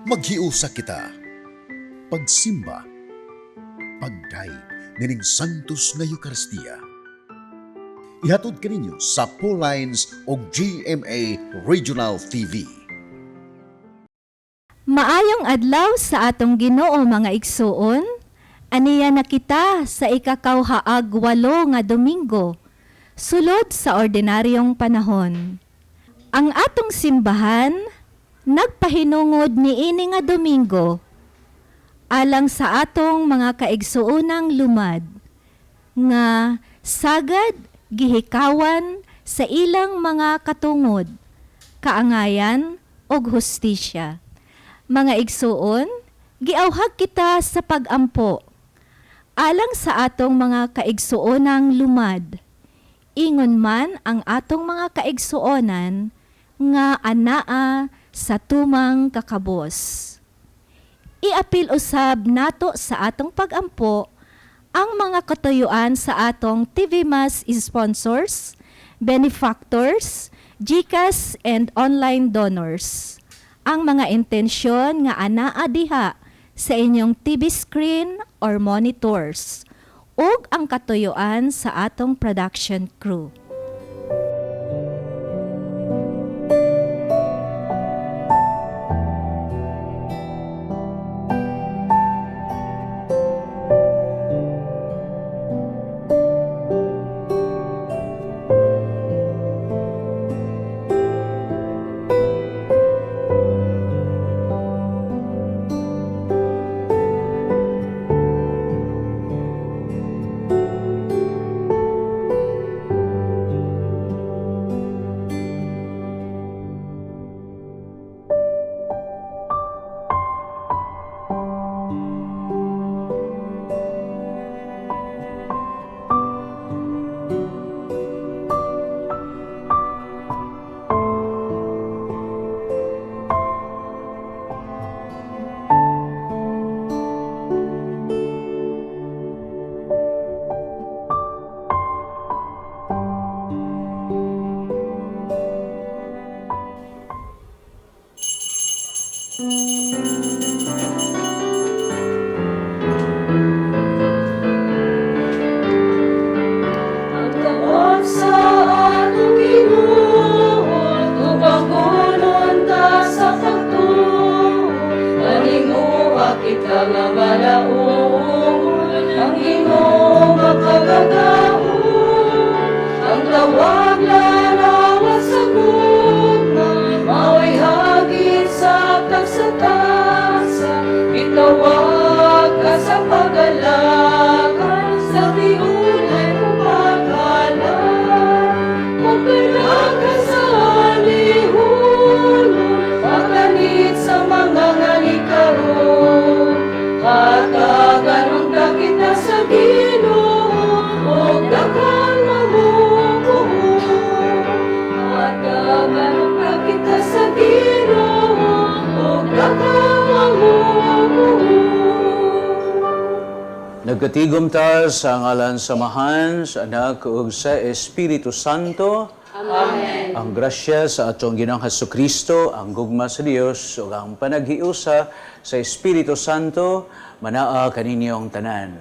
Maghiusa kita. Pagsimba. Pagdayeg nining Santos nga Eukaristiya. Ihatod kaninyo sa Lines o GMA Regional TV. Maayong adlaw sa atong Ginoo, mga igsuon. Aniya na kita sa ikakawhaag 8 nga Domingo, sulod sa ordinaryong panahon. Ang atong simbahan nagpahinungod niini nga Domingo alang sa atong mga kaigsuonang lumad nga sagad gihikawan sa ilang mga katungod, kaangayan ug hustisya. Mga igsuon, giawhag kita sa pagampo alang sa atong mga kaigsuonang lumad. Ingon man ang atong mga kaigsuonan nga anaa sa tumang kakabos. Iapil usab nato sa atong pagampo ang mga katuyuan sa atong TV Mass sponsors, benefactors, GCash and online donors. Ang mga intensyon nga anaa diha sa inyong TV screen or monitors ug ang katuyuan sa atong production crew. Ang tawag sa atong Ginoo, tubagonon ta sa pagtuo, paninguha kita nga balaod, ang Ginoo makagagahom. Ang tawag larawan sa gugma, mao'y hagit sa tagsa-tagsa, gitawag ka sa pag-alagad, sa tiunay mong paghalad. Magdala sa alihunon, pagkanit sa mga ngalikaron. Hatagan unta kita sa Ginoo, og daghan mamubuo. Hatagan unta kita sa Ginoo, og daghan mamubuo. Nagkatigom ta sa ngalan sa Amahan, sa Anak ug sa Espiritu Santo. Amen. Ang grasya sa atong Ginoong Kristo, ang gugma sa Dios ug ang panaghiusa sa Espiritu Santo manaa kaninyong tanan.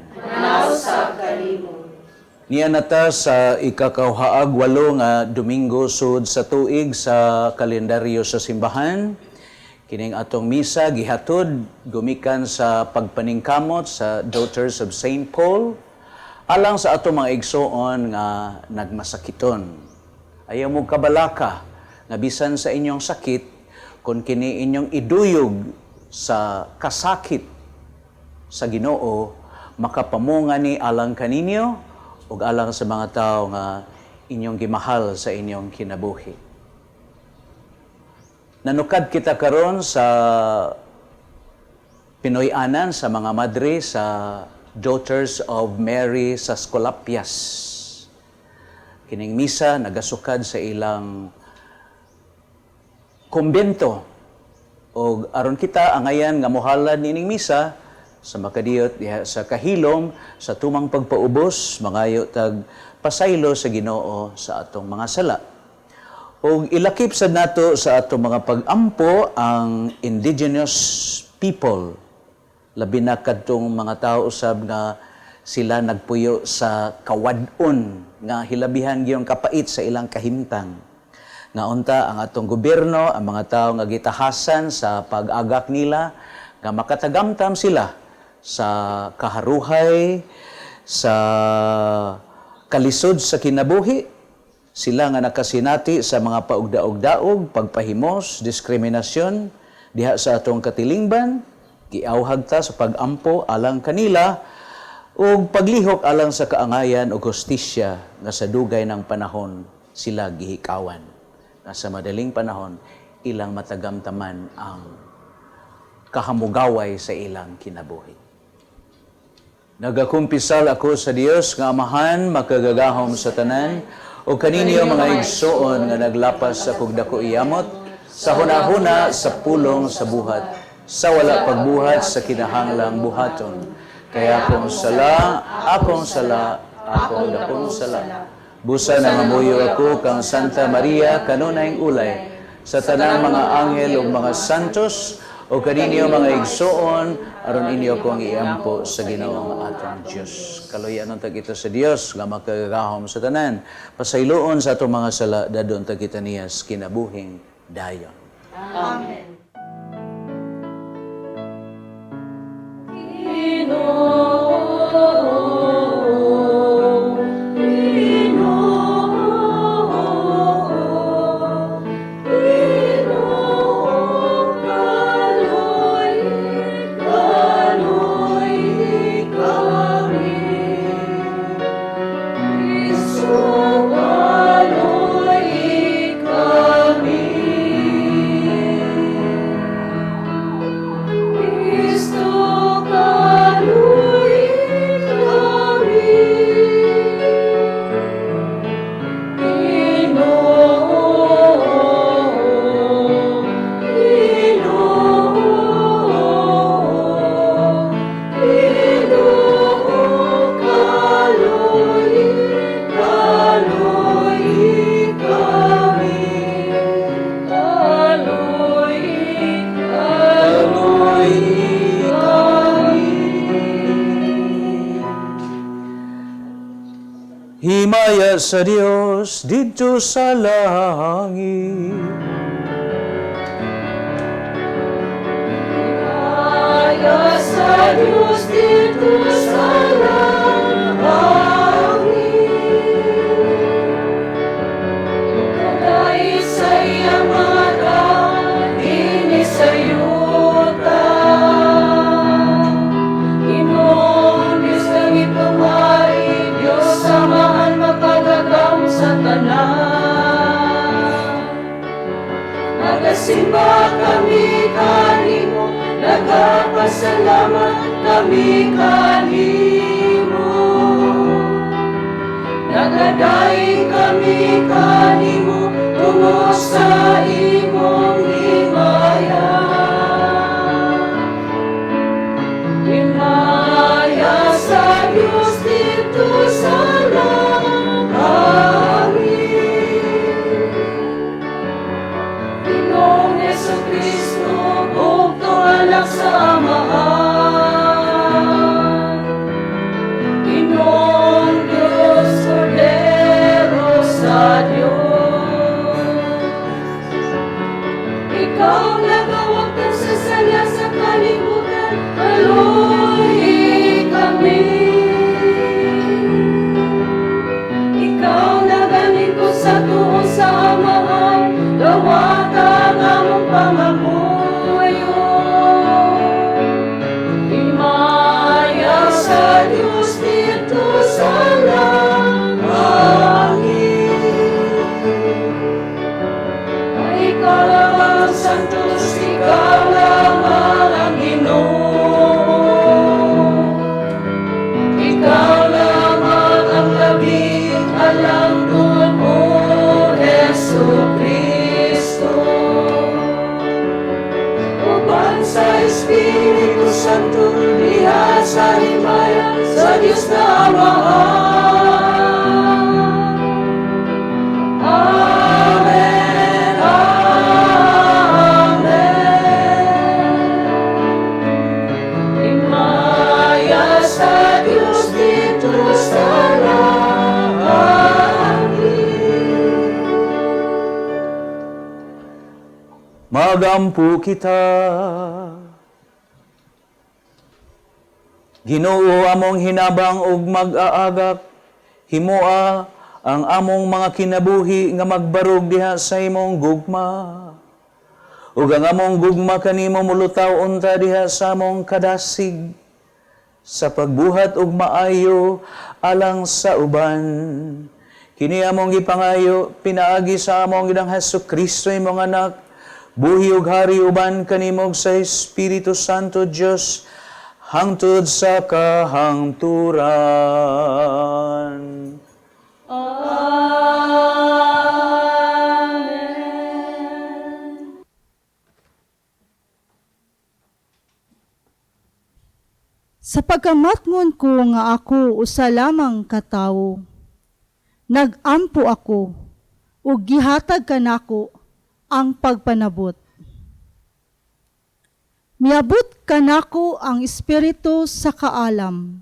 Niya nata sa ikakawhaag 8 nga Domingo sud sa tuig sa kalendaryo sa simbahan. Kining atong misa gihatod gumikan sa pagpaningkamot sa Daughters of St. Paul alang sa atong mga igsoon nga nagmasakiton. Ayaw mo kabalaka nga bisan sa inyong sakit kung kini inyong iduyog sa kasakit sa Ginoo, makapamunga ni alang kaninyo ug alang sa mga tao nga inyong gimahal sa inyong kinabuhi. Nanukad kita karon sa Pinoy-anan sa mga madre sa Daughters of Mary sa Escolapias. Kining misa nagasukad sa ilang kumbento og aron kita angayan nga mohalad niining misa sa makadiyot diha sa kahilom sa tumang pagpaubos, mangayo tag pasaylo sa Ginoo sa atong mga sala. Ug ilakip sad nato sa atong mga pag-ampo ang indigenous people, labi na kadtong mga tao usab nga sila nagpuyo sa kawad-on nga hilabihan gyud kapait sa ilang kahimtang. Nga unta ang atong gobyerno, ang mga tao nga gitahasan sa pag-agak nila, nga makatagamtam sila sa kaharuhay, sa kalisod sa kinabuhi, sila nga nakasinati sa mga paugdaog-daog, pagpahimos, diskriminasyon diha sa atong katilingban, giawhag ta sa pag-ampo alang kanila ug paglihok alang sa kaangayan ug hustisya nga sa dugay ng panahon sila gihikawan. Nga sa madaling panahon ilang matagamtaman ang kahamugaway sa ilang kinabuhi. Nagakumpisal ako sa Dios nga Amahan makagagahom sa tanan ug kaninyo, mga igsoon, nga naglapas sa kog dako iyamot sa hunahuna, sa pulong, sa buhat, sa wala pagbuhat sa kinahanglang buhaton. Kay akong sala, akong sala, akong dakong sala. Busa nangamuyo ako kang Santa Maria, kanunayng ulay, sa tanang mga anghel ug mga santos, o kaninyo, mga igsoon, aron inyo akong iampo sa Ginoo atong Dios. Kaluyan ta kita sa Dios nga makagagahom sa tanan. Pasayloon sa atong mga sala, dadon ta kita niya sa kinabuhing dayon. Amen. Ginoo, Ginoo, Ginoo, kaloy, kaloy kami. Kristo, kaloy kami. Kristo, kaloy kami. Ginoo, Ginoo, Ginoo, kaloy, kaloy kami. Kaloy, kaloy kami. Himaya sa Dios didto sa langit. Himaya sa Diyos didto sa langit. Kadait sa iyang mga tao dinhi sa yuta. Ginoong Diyos, langitnong Hari, Diyos Amahan makagagahom sa tanan. Nagasimba kami kanimo, nagapasalamat kami kanimo. Nagadaig kami kanimo tungod sa imong himaya. Himaya sa Diyos didto sa langit. Ginoong Jesu Kristo, bugtong Anak sa Amahan. Ginoong Diyos, Kordero sa Diyos. Ikaw nagawagtang sa sala sa kalibutan, kaloy kami. Ikaw nagalingkod sa tuo sa Amahan, dawata ang among pangamuyo. Himaya sa Diyos didto sa langit. Ay ikaw lamang ang santos, ikaw lamang ang Ginoo. Ikaw lamang ang labing halangdon, O Jesu Kristo. Uban sa Espiritu Santo, diha sa himaya sa Diyos na Amahan. Amen. Magampo kita. Ginoo, among hinabang ug mag-aagak, himoa ang among mga kinabuhi nga magbarog diha sa imong gugma. Ug ang among gugma kanimo mulutaw unta diha sa among kadasig sa pagbuhat og maayo alang sa uban. Kini among gipangayo pinaagi sa among Ginoong Hesus Kristo, imong anak, buhi ug hari uban kanimo sa Espiritu Santo Dios hangtod sa kahangturan. Amen. Sa pagkamatngon ko nga ako usa lamang ka tawo, nag-ampo ako ug gihatag kanako ang pagpanabot. Miabot kanako ang espiritu sa kaalam.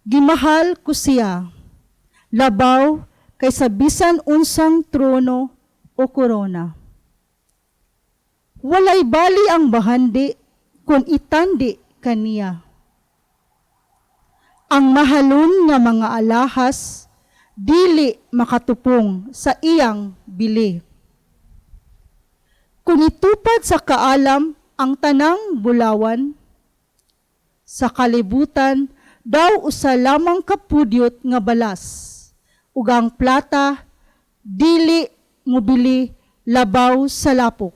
Gimahal ko siya, labaw kaysa bisan unsang trono o korona. Walay bali ang bahandi kung itandi kaniya. Ang mahalon nga mga alahas dili makatupong sa iyang bili. Kung itupad sa kaalam ang tanang bulawan, sa kalibutan daw usa lamang kapudyot nga balas, ug ang plata dili mobili labaw sa lapok.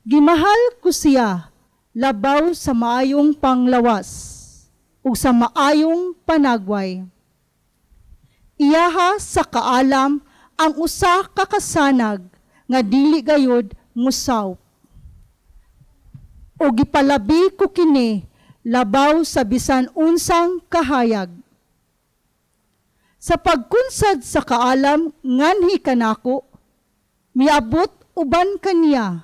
Gimahal ko siya labaw sa maayong panglawas ug sa maayong panagway. Iyaha sa kaalam ang usa ka kasanag nga dili gayod musawp. O gipalabi ko kini labaw sa bisan unsang kahayag. Sa pagkunsad sa kaalam nganhi kanako, miabot uban kaniya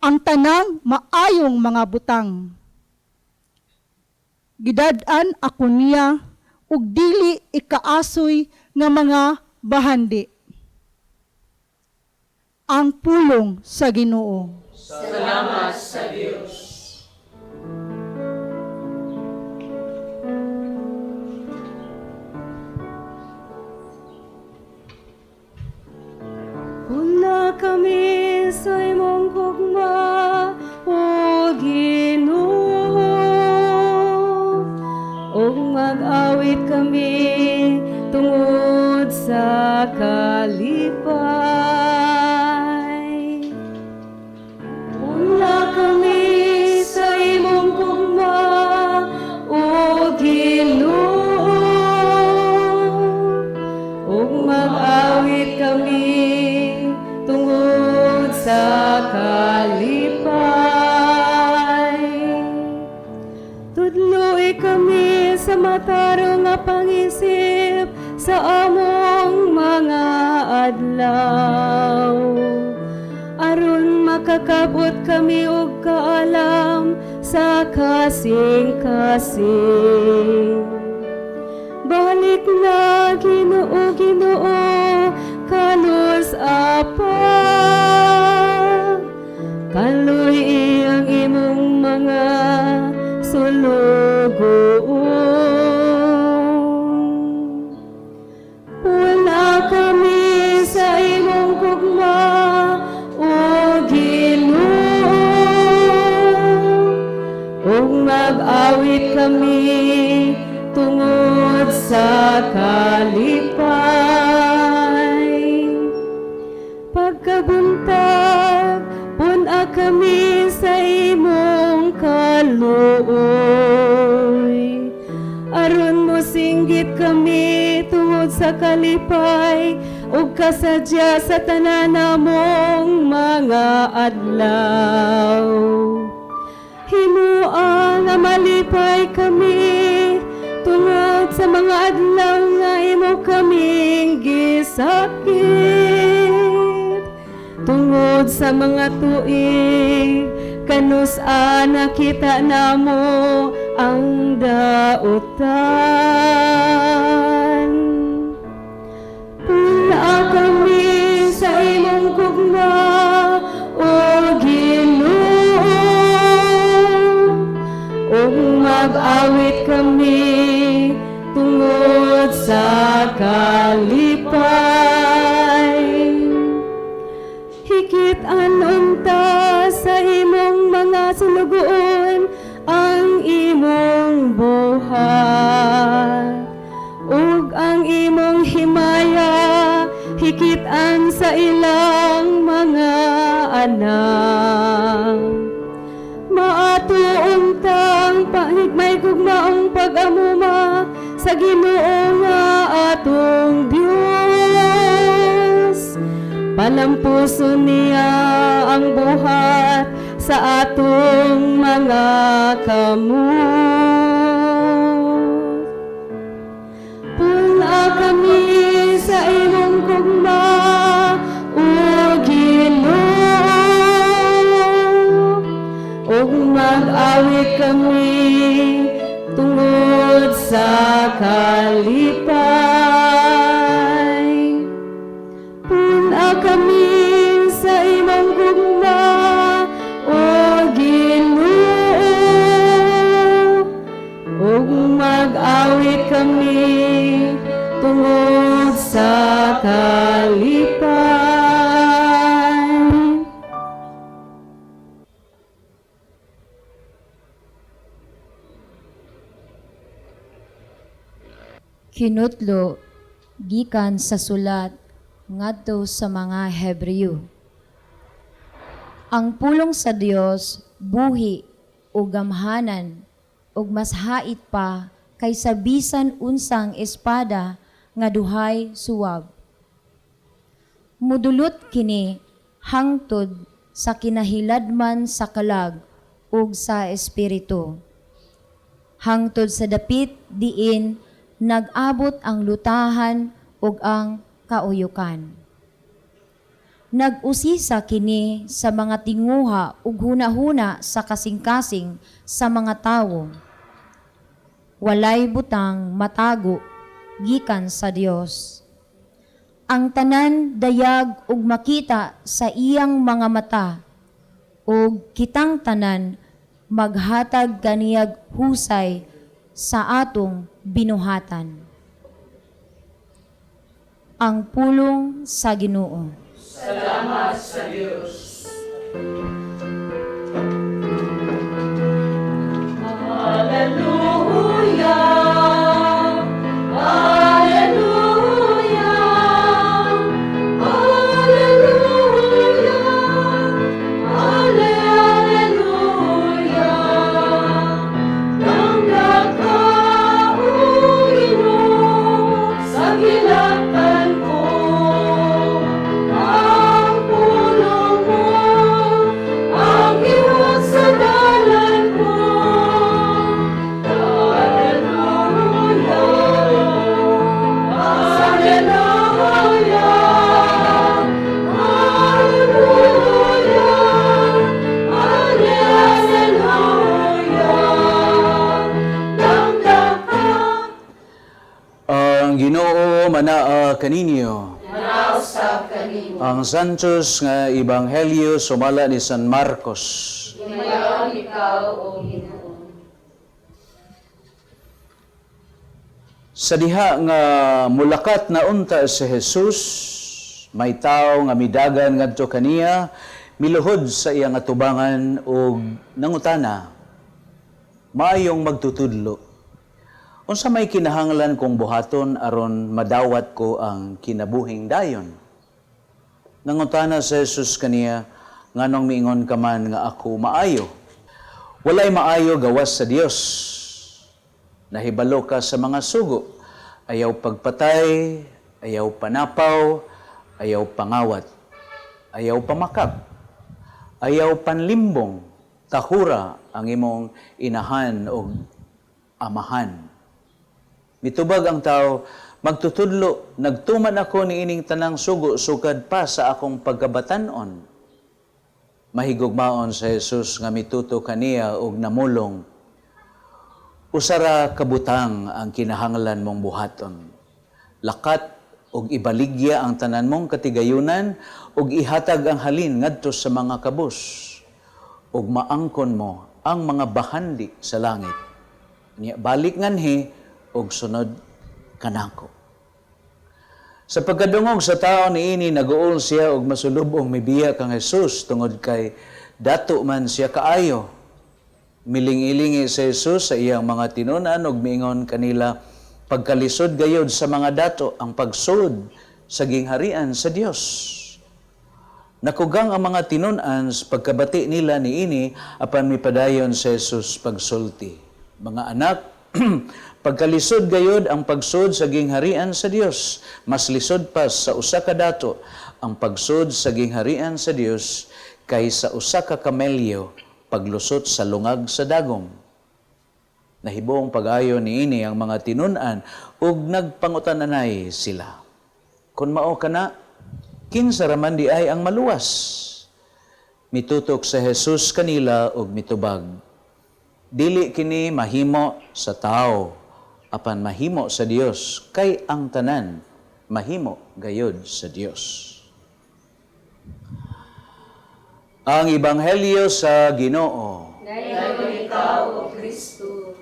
ang tanang maayong mga butang. Gidad-an ako niya ug dili ikaasoy nga mga bahandi. Ang pulong sa Ginoo. Salamat sa Dios. Una kami sa imong gugma, O Ginoo, ug mag-awit kami tungod sa kalipay. Una kami sa imong gugma, O Ginoo, ug mag-awit kami tungod sa kalipay. Tudloi kami sa matarong nga pangisip sa among mga adlaw. Aron makakabot kami og kaalam sa kasing-kasing. Balik na, Ginoo, Ginoo, kanus apa. Kaluy ang imong mga sulugoon. Wala kami sa imong gugma, O Ginoo, ug mag-awit kami tungod sa kalipay. Pagkabuntag, pun-a kami sa imong kaluoy. Aron mo singgit kami tungod sa kalipay ug kasadya sa tanan namong mga adlaw. Himua nga malipay kami tungod sa mga adlaw nga imo kaming gisakit. Tungod sa mga tuig kanus-a nakita namo ang dautan. Pula kami sa imong gugma, mag-awit kami tungod sa kalipay. Hikit-an unta sa imong mga sulugoon ang imong buhat, ug ang imong himaya hikit-an sa ilang mga anak. Maato untang pahigmay gugmaong pag-amuma sa Ginoo nga atong Dios. Palampuson niya ang buhat sa atong mga kamot. Pun-a kami sa imong gugma, o Ginoo, ug mag-awit kami tungod sa kalipay. Pun-a kami sa imong gugma, o Ginoo, ug mag-awit kami tungod sa kalipay. Kinutlo gikan sa sulat ngadto sa mga Hebreo. Ang pulong sa Dios buhi ug gamhanan ug mas hait pa kaysa bisan unsang espada nga duhay suwab. Mudulot kini hangtod sa kinahiladman sa kalag ug sa espiritu, hangtod sa dapit diin nag-abot ang lutahan ug ang kauyukan. Nag-usisa kini sa mga tinguha ug hunahuna sa kasing-kasing sa mga tawo. Walay butang matago gikan sa Dios. Ang tanan dayag ug makita sa iyang mga mata, ug kitang tanan maghatag kaniyag husay sa atong binuhatan. Ang pulong sa Ginoo. Salamat sa Dios. Hallelujah, hallelujah, hallelujah, hallelujah. Dangga ka, O Ginoo, sa gilatan ko. Ang pulong mo ang iwat sa dalan ko. Hallelujah, hallelujah, hallelujah, hallelujah. Dangga ka. Ang Ginoo manaa kaninyo. Ang Santos nga Ebanghelyo sumala ni San Marcos. Himayaon ikaw, O Ginoo. Sa diha nga mulakat na unta si Jesus, may tawo nga midagan ngadto kaniya, miluhod sa iyang atubangan ug nangutana, "Maayong magtutudlo, unsa may kinahanglan kong buhaton aron madawat ko ang kinabuhing dayon?" Nangutana si Jesus kaniya, "Nganong miingon ka man nga ako maayo? Walay maayo gawas sa Dios. Nahibalo ka sa mga sugo: ayaw pagpatay, ayaw panapaw, ayaw pangawat, ayaw pamakak, ayaw panlimbong, tahura ang imong inahan o amahan." Mitubag ang tao, "Magtutudlo, nagtuman ako niining tanang sugo sukad pa sa akong pagkabatanon." Mahigugmaon sa Jesus nga mituto kaniya og namulong, "Usara kabutang ang kinahanglan mong buhaton. Lakat og ibaligya ang tanan mong katigayunan og ihatag ang halin ngadto sa mga kabus, ug maangkon mo ang mga bahandi sa langit. Nya balik nganhi og sunod kanako." Sa pagkadungog sa tao niini, naguol siya og masulubong mibiya kang Jesus tungod kay dato man siya kaayo. Miling-ilingi si Jesus sa iyang mga tinunan ug miingon kanila, "Pagkalisod gayod sa mga dato ang pagsud sa gingharian sa Dios." Nakugang ang mga tinunan sa pagkabati nila niini, apan mipadayon si Jesus pagsulti. "Mga anak, pagkalisod gayod ang pagsud sa gingharian sa Dios. Mas lisod pa sa usa ka dato ang pagsud sa gingharian sa Dios kaysa usa ka kamelyo paglusot sa lungag sa dagom." Nahibong pag-ayo niini ang mga tinunan ug nagpangutan-anay sila, "Kung mao kana, kinsa raman di ay ang maluwas?" Mitutok sa Jesus kanila ug mitubag, "Dili kini mahimo sa tao, apan mahimo sa Dios, kay ang tanan mahimo gayod sa Dios." Ang Ebanghelyo sa Ginoo. Dayon ikaw, O Kristo.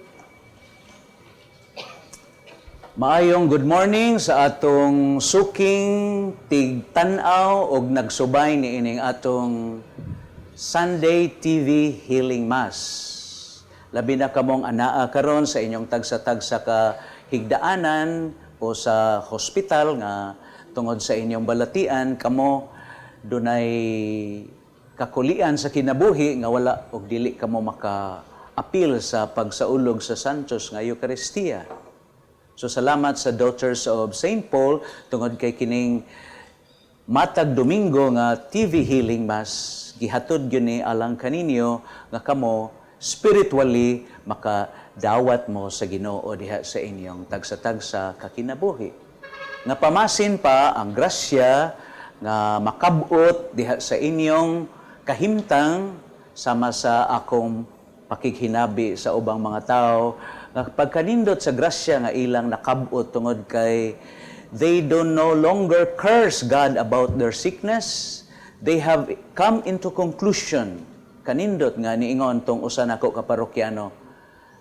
Maayong good morning sa atong suking tigtan-aw og nagsubay niining atong Sunday TV Healing Mass. Labi na kamong anaa karon sa inyong tagsa-tagsa ka higdaanan o sa hospital nga tungod sa inyong balatian, kamo dunay kakulian sa kinabuhi nga wala og dili kamo maka-apil sa pagsaulog sa Santos nga Eucharistia. So salamat sa Daughters of St. Paul tungod kay kining matag Domingo nga TV Healing Mass gihatod gyud ni alang kaninyo nga kamo spiritually makadawat mo sa Ginoo diha sa inyong tagsa-tagsa kakinabuhi. Nga pamasin pa ang grasya nga makabot diha sa inyong kahimtang, sama sa akong pakighinabi sa ubang mga tao nga pagkanindot sa grasya nga ilang nakabot tungod kay they do no longer curse God about their sickness. They have come into conclusion. Kanindot nga niingon tong usa nako ka parokyano,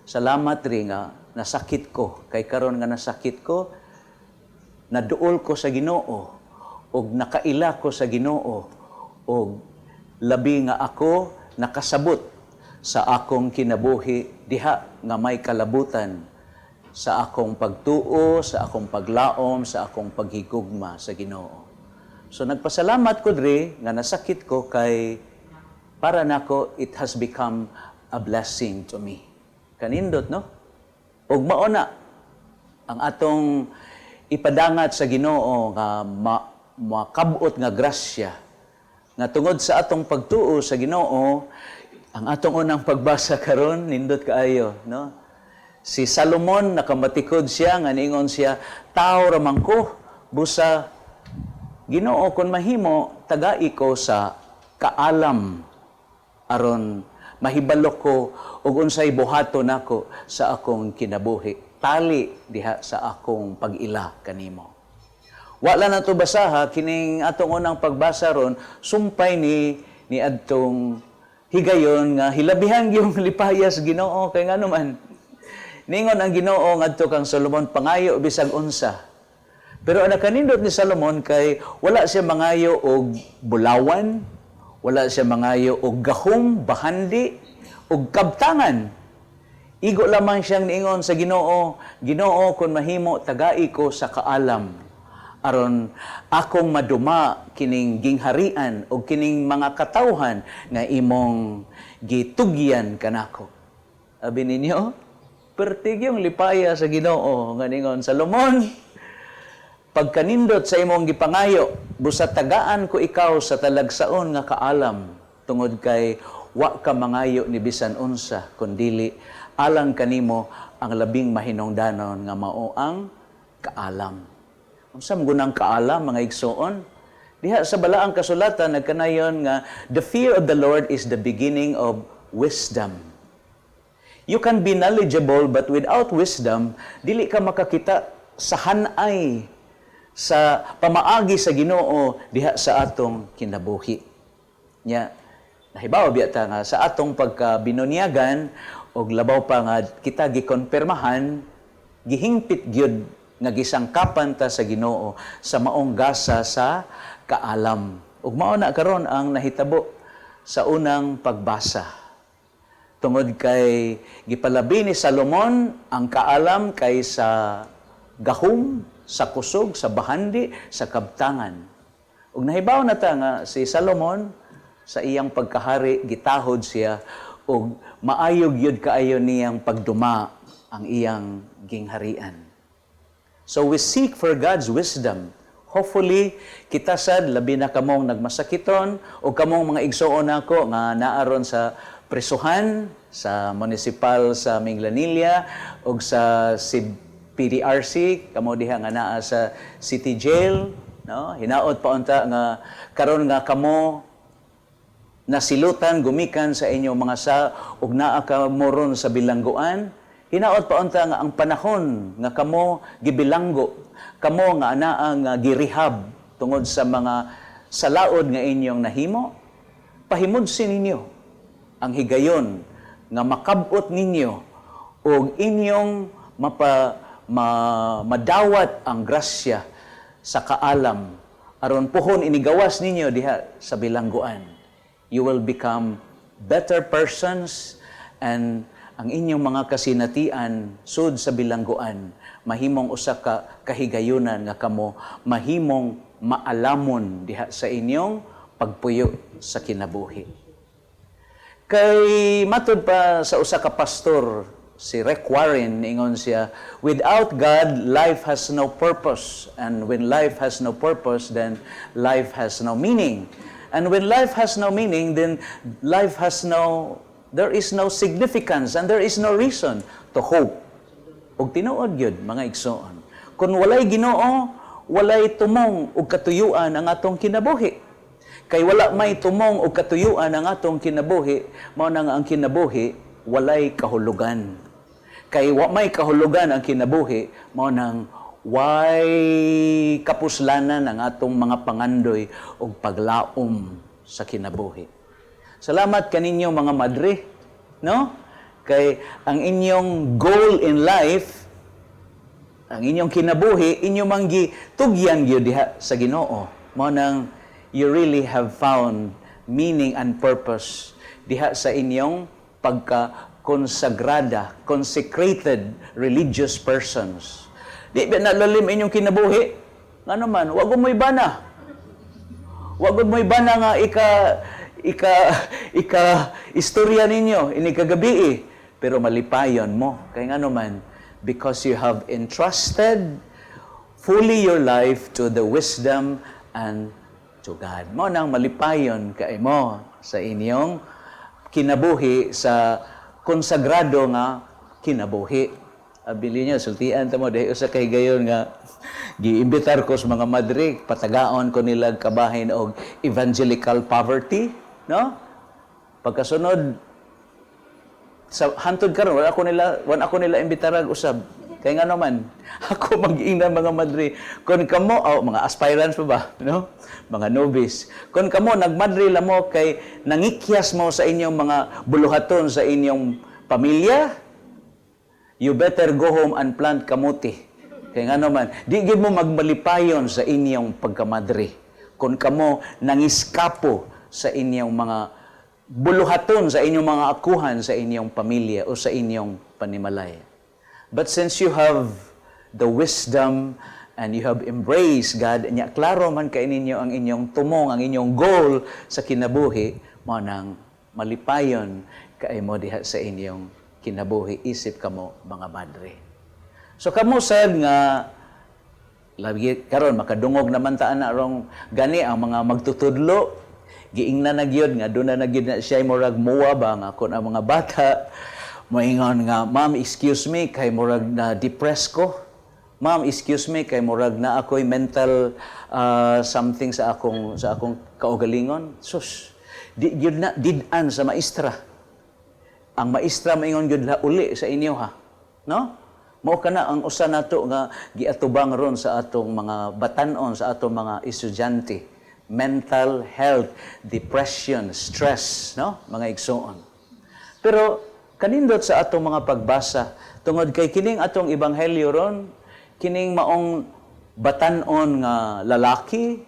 "Salamat ri nga nasakit ko, kay karon nga nasakit ko, naduol ko sa Ginoo ug nakaila ko sa Ginoo ug labi nga ako nakasabot sa akong kinabuhi diha nga may kalabutan sa akong pagtuo, sa akong paglaom, sa akong paghigugma sa Ginoo. So nagpasalamat ko dre nga nasakit ko kay para nako it has become a blessing to me." Kanindot, no? Ug mao na ang atong ipadangat sa Ginoo nga makabot nga grasya nga tungod sa atong pagtuo sa Ginoo. Ang atong unang pagbasa karon, nindot kaayo, no? Si Salomon, nakamatikod siya nga niingon siya, "Tao ra man ko, busa Ginoo, kon mahimo, tagai ko sa kaalam aron mahibalo ko og unsay buhaton nako sa akong kinabuhi, tali diha sa akong pag-ila kanimo." Wala na to basaha kining atong unang pagbasa ron, sumpay ni ni adtong higayon nga hilabihan yung lipayas Ginoo, kay ngano man ningon ang Ginoo ngadto kang Solomon, "Pangayo bisag unsa." Pero ang nakanindot ni Solomon kay wala siya mangayo og bulawan, wala siya mangayo og gahom, bahandi og kabtangan. Igo lamang siyang niingon sa Ginoo, "Ginoo, kung mahimo, tagai ko sa kaalam aron akong maduma kining gingharian o kining mga katawhan nga imong gitugyan kanako." Abi ninyo, pertig yung lipaya sa Ginoo nga ningon, "Salomon, pagkanindot sa imong gipangayo, busa tagaan ko ikaw sa talagsaon nga kaalam tungod kay wa ka mangayo ni bisan unsa kundili alang kanimo ang labing mahinungdanon nga mao ang kaalam." Unsa man gunang kaalam, mga igsoon? Diha sa balaang kasulatan nagkanayon nga the fear of the Lord is the beginning of wisdom. You can be knowledgeable, but without wisdom, dili ka makakita sa hanay sa pamaagi sa Ginoo diha sa atong kinabuhi. Nya nahibaw biya ta nga sa atong pagkabinunyagan Ug labaw pa nga kita gikonpirmahan, gihingpit gyud nga gisangkapan ta sa Ginoo sa maong gasa sa kaalam. Ug mao na karon ang nahitabo sa unang pagbasa. Tungod kay gipalabi ni Salomon ang kaalam kay sa gahom, sa kusog, sa bahandi, sa kabtangan. Ug nahibaw na ta nga si Salomon sa iyang pagkahari, gitahod siya ug maayo gyud kaayo niyang pagduma ang iyang gingharian. So we seek for God's wisdom. Hopefully, kita sad, labi na kamong nagmasakiton o kamong mga igsoon nako nga naaron sa presuhan sa municipal sa Minglanilla o sa PDRC, kamo diha nga naa sa city jail, no? Hinaot pa unta nga karon nga kamo nasilutan gumikan sa inyong mga sa ug naa ka mo ron sa bilangguan, hinaot pa unta nga ang panahon nga kamo gibilanggo, kamo nga anaa nga girehab tungod sa mga salaod nga inyong nahimo, pahimudsin ninyo ang higayon nga makabot ninyo ug inyong madawat ang grasya sa kaalam aron puhon inigawas ninyo diha sa bilangguan, you will become better persons, and ang inyong mga kasinatian sud sa bilangguan mahimong usa ka kahigayunan nga kamo mahimong maalamon diha sa inyong pagpuyo sa kinabuhi. Kay matud pa sa usa ka pastor, si Rick Warren, ingon siya, "Without God, life has no purpose. And when life has no purpose, then life has no meaning. And when life has no meaning, then life has no, there is no significance and there is no reason to hope." Ug tinuod gyud, mga igsoon. Kung walay Ginoo, walay tumong ug katuyuan ang atong kinabuhi. Kay wala may tumong ug katuyuan ang atong kinabuhi, mao na nga ang kinabuhi walay kahulugan. Kay wa may kahulugan ang kinabuhi, mao nang way kapuslanan ang atong mga pangandoy ug paglaom sa kinabuhi. Salamat kaninyo, mga madre, no? Kay ang inyong goal in life, ang inyong kinabuhi, inyo mang gitugyan gyud diha sa Ginoo. Mao nang you really have found meaning and purpose diha sa inyong pagka konsagrada, consecrated religious persons. Di ba nalalim inyong kinabuhi? Ngano man, wag mo'y bana. Wag mo'y bana nga ika ika ika istorya ninyo ini kagabi, pero malipayon mo kay ngano man, because you have entrusted fully your life to the wisdom and to God. Mao nang malipayon kay mo sa inyong kinabuhi sa konsagrado nga kinabuhi. Abili niyo, sultian ta mo, dahil usa kay gayon nga giimbitar ko sa mga madre, patagaon ko nila kabahin og evangelical poverty, no? Pagkasunod, sa hantod karon wala ako nila imbitarag usab. Kay nga naman, ako mag-ingna, mga madre, kun kamo, oh, mga aspirants pa ba, no? Mga novice. Kun kamo nagmadre la mo kay nangikyas mo sa inyong mga buluhaton sa inyong pamilya, you better go home and plant kamuti. Kay nga naman, di gid mo magmalipayon sa inyong pagkamadre kung kamo nangiskapo sa inyong mga buluhaton, sa inyong mga akuhan, sa inyong pamilya o sa inyong panimalay. But since you have the wisdom and you have embraced God, nya klaro man kay ninyo ang inyong tumong, ang inyong goal sa kinabuhi, mao nang malipayon kay mo diha sa inyong kinabuhi isip kamo mga madre. So kamo sad nga lagi karon makadungog naman ta ana rong gani ang mga magtutudlo, giingnan na gyud nga duna na gyud na siya murag muwa ba nga kon ang mga bata moingon nga, "Ma'am, excuse me kay murag na depressed ko. Ma'am, excuse me kay murag na ako'y mental something sa akong kaugalingon." Sus, di gyud na did-an sa maestra. Ang maestra maingon gyud la uli sa inyo ha, no? Mao kana ang usa nato nga giatubang ron sa atong mga batan-on, sa atong mga estudyante: mental health, depression, stress, no, mga igsoon? Pero Kanindot sa atong mga pagbasa tungod kay kining atong ebanghelyo ron, kining maong batan-on nga lalaki,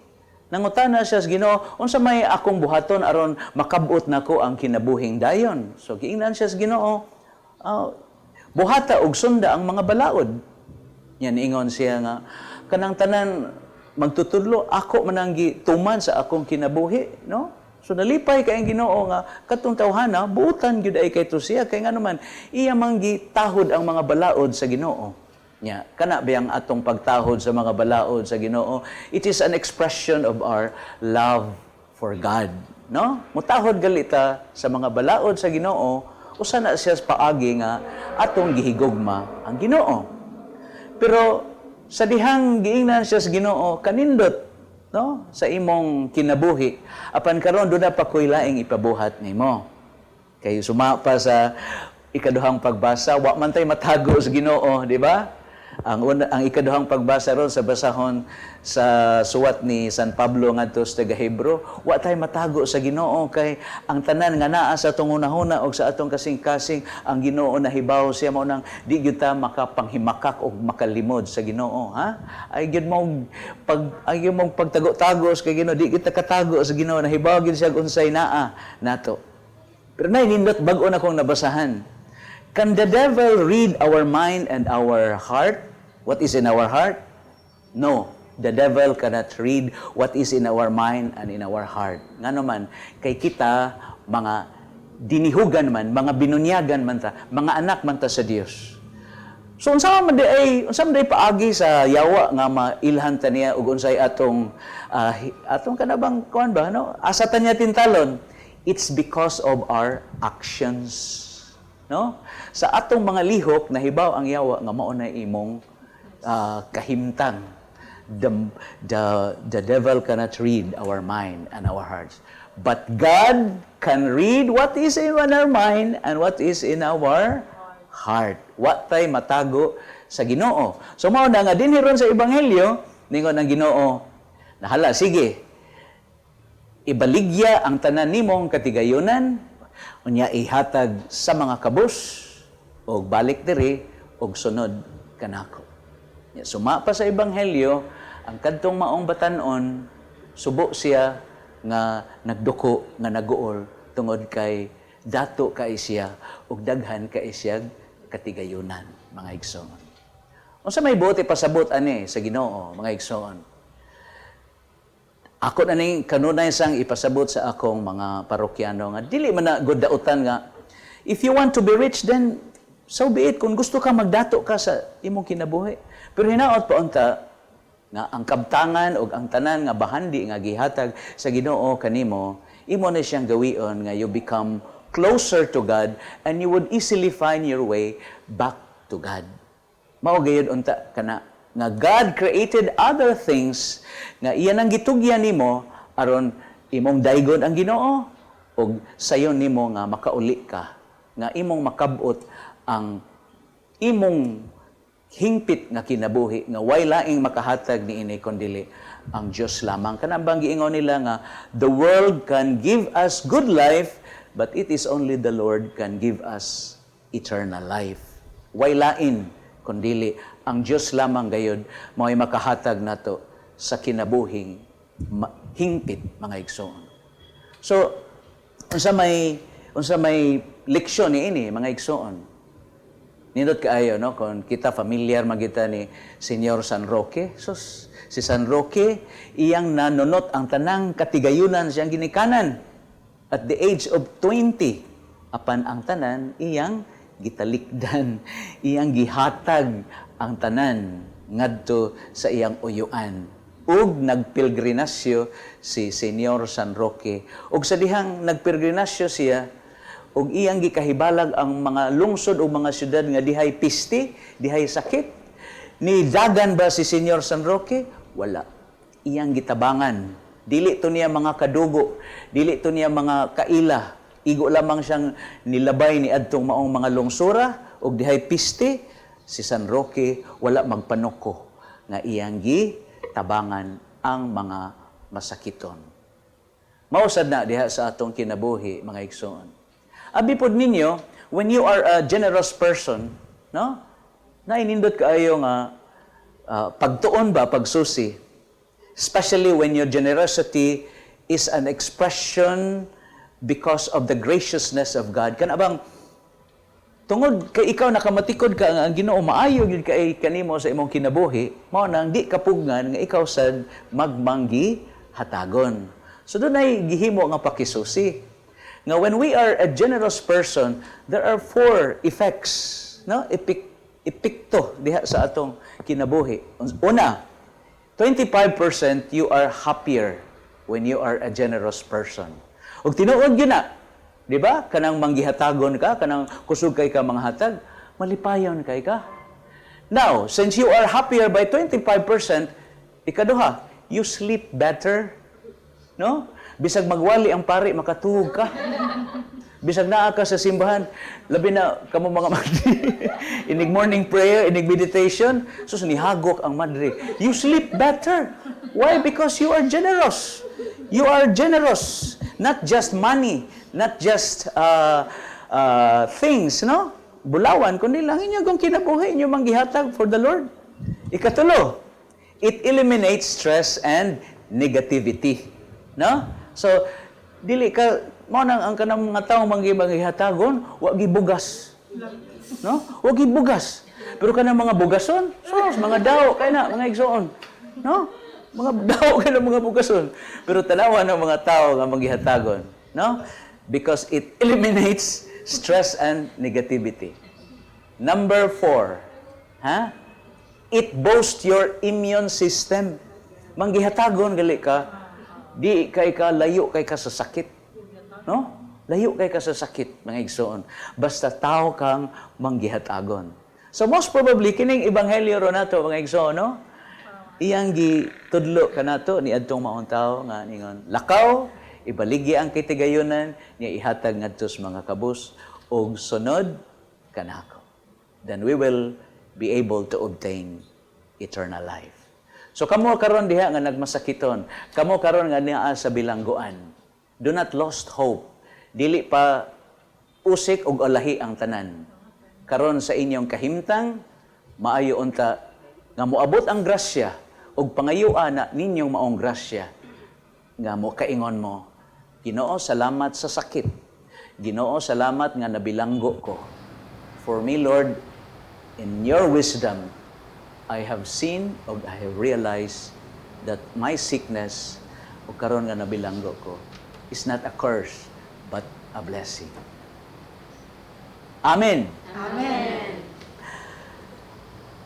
nangutana siya sa Ginoo, "Unsa may akong buhaton aron makabot nako ang kinabuhing dayon?" So giingnan siya sa Ginoo, "Buhata og sunda ang mga balaod." Yan, ingon siya nga, "Kanang tanan magtutudlo ako man ang gituman sa akong kinabuhi," no? So nalipay kay ang Ginoo nga katong tawhana buutan gyud ay kay to siya, kay ngano man iya man gitahod ang mga balaod sa Ginoo. Nya, kana ba ang atong pagtahod sa mga balaod sa Ginoo? It is an expression of our love for God, no? Mutahod galita sa mga balaod sa Ginoo, usa na siya sa paagi nga atong gihigugma ang Ginoo. Pero sa dihang giingnan siya sa Ginoo, "Kanindot, no, sa imong kinabuhi. Apan karon duna pa koy laing ipabuhat nimo." Kay suma pa sa ikaduhang pagbasa, wa man tay matago sa Ginoo, di ba? Ang una, ang ikaduhang pagbasa ron sa basahon sa suwat ni San Pablo ngadto sa taga-Hebro, wa tay matago sa Ginoo kay ang tanan nga naa sa atong hunahuna og sa atong kasing-kasing, ang Ginoo nahibaw siya. Mao nang di gyud ta makapanghimakak og makalimod sa Ginoo, ha? Ay gyud mo pagtago-tago sa Ginoo, di gyud ta katago sa Ginoo, nahibaw gyud siya unsay naa nato. Pero nay nindot bag-o na kong nabasahan. Can the devil read our mind and our heart? What is in our heart? No, the devil cannot read what is in our mind and in our heart. Ngano man, kay kita mga dinihugan man, mga binunyagan man ta, mga anak man ta sa Dios. So unsa man di ay paagi sa yawa nga mailhan ta niya ug unsay atong kanabang kuan ba, no? Asa ta niya tintalon? It's because of our actions. No? Sa atong mga lihok, nahibaw ang yawa nga mao na imong kahimtang. The devil cannot read our mind and our hearts. But God can read what is in our mind and what is in our heart. Wa tay matago sa Ginoo. So mao na nga dinhi ron sa ebanghelyo, ningon ang Ginoo, "Nahala, sige. Ibaligya ang tanan nimong katigayunan, unya ihatag sa mga kabus, og balik diri og sunod kanako." Ya, suma pa sa ebanghelyo, ang kadtong maong batan-on, subo siya nga nagduko, nga naguol, tungod kay dato kay siya ug daghan kay siya katigayunan, mga igsoon. Unsa may buot ipasabot ani sa Ginoo, mga igsoon? Ako na ning kanunay sang ipasabot sa akong mga parokyano nga dili man na good dautan nga if you want to be rich, then so be it, kung gusto ka magdato ka sa imong kinabuhi. Pero hinaot pa unta nga ang kabtangan og ang tanan nga bahandi nga gihatag sa Ginoo kanimo, imo na siyang gawion nga you become closer to God and you would easily find your way back to God. Mao gayud unta kana nga God created other things nga iya nang gitugyan nimo aron imong daygon ang Ginoo ug sayon nimo nga makauli ka, nga imong makabot ang imong hingpit nga kinabuhi nga way laing makahatag niini kundili ang Dios lamang. Kanang bang giingon nila nga the world can give us good life, but it is only the Lord can give us eternal life. Way lain kundili ang Dios lamang gayud mao'y makahatag nato sa kinabuhing hingpit, mga igsoon. So unsa may leksyon niini, mga igsoon? Nindot kaayo, no, kung kita familiar man kita ni Senyor San Roque. So si San Roque, iyang nanunot ang tanang katigayunan siyang ginikanan at the age of 20. Apan ang tanan iyang gitalikdan, iyang gihatag ang tanan ngadto sa iyang uyuan. Ug nagpilgrinasyo si Senyor San Roque. Ug sa dihang nagpilgrinasyo siya, ug iyang gikahibalag ang mga lungsod o mga syudad nga dihay piste, dihay sakit. Ni dagan ba si Senyor San Roque? Wala. Iyang gitabangan. Dili to niya mga kadugo, dili to niya mga kaila. Igo lamang siyang nilabay ni adtong maong mga lungsura ug dihay piste, si San Roque wala magpanuko nga iyang gitabangan ang mga masakiton. Mausad na diha sa atong kinabuhi, mga igsoon. Abi pod ninyo, When you are a generous person, no? Nainindot kaayo nga pagtuon ba, pagsusi. Especially when your generosity is an expression because of the graciousness of God. Kana bang tungod kay ikaw nakamatikod ka nga ang Ginoo maayo gyud kay kanimo sa imong kinabuhi, mao nang di kapugnan nga ikaw sad magmanggi hatagon. So dunay gihimo nga pakisusi. Nga when we are a generous person, there are four effects, no? Epekto diha sa atong kinabuhi. Una, 25% you are happier when you are a generous person. Ug tinuod gyud na, di ba? Kanang manggihatagon ka, kanang kusog kay ka mga hatag, malipayon kay ka. Now, since you are happier by 25%, ikaduha, you sleep better. No? Bisag magwali ang pari, makatuog ka. Bisag naa ka sa simbahan, labi na kamo mga madre. Inig morning prayer, inig meditation, sus, nihagok ang madre. You sleep better. Why? Because you are generous. You are generous. Not just money, not just things, no? Bulawan, kundi lang inyo kung kinabuhi, inyo manggihatag for the Lord. Ikatulo, it eliminates stress and negativity. No? So, dili ka, mao nang ang kanang mga tawo manggihatagon, wa gibugas. No? Wa gibugas. Pero kanang mga bugason, sus, mga daw kay na mga igsoon. No? Mga daw kay na mga bugason. Pero tanawa ng mga tao nga manggihatagon, no? Because it eliminates stress and negativity. Number 4, ha? It boosts your immune system. Manggihatagon gali ka, di kay ka layo kay ka sa sakit. No? Layo kay ka sa sakit, mga igsoon. Basta tao kang manggihatagon. So most probably kining ebanghelyo ro nato, mga igsoon, no? Iyang gitudlo kanato ni adtong maong tao nga ningon, "Lakaw, ibaligi ang kitigayunan niya, ihatag ngadto sa mga kabus ug sunod kanako." Then we will be able to obtain eternal life. So kamo karon diha nga nagmasakiton, kamo karon nga naa sa bilangguan, do not lost hope. Dili pa usik og alahi ang tanan. Karon sa inyong kahimtang, maayo unta nga moabot ang grasya ug pangayua na ninyong maong grasya nga mo kaingon mo, "Ginoo, salamat sa sakit. Ginoo, salamat nga nabilanggo ko. For me, Lord, in your wisdom, I have seen or I have realized that my sickness o karon nga nabilanggo ko is not a curse but a blessing." Amen. Amen.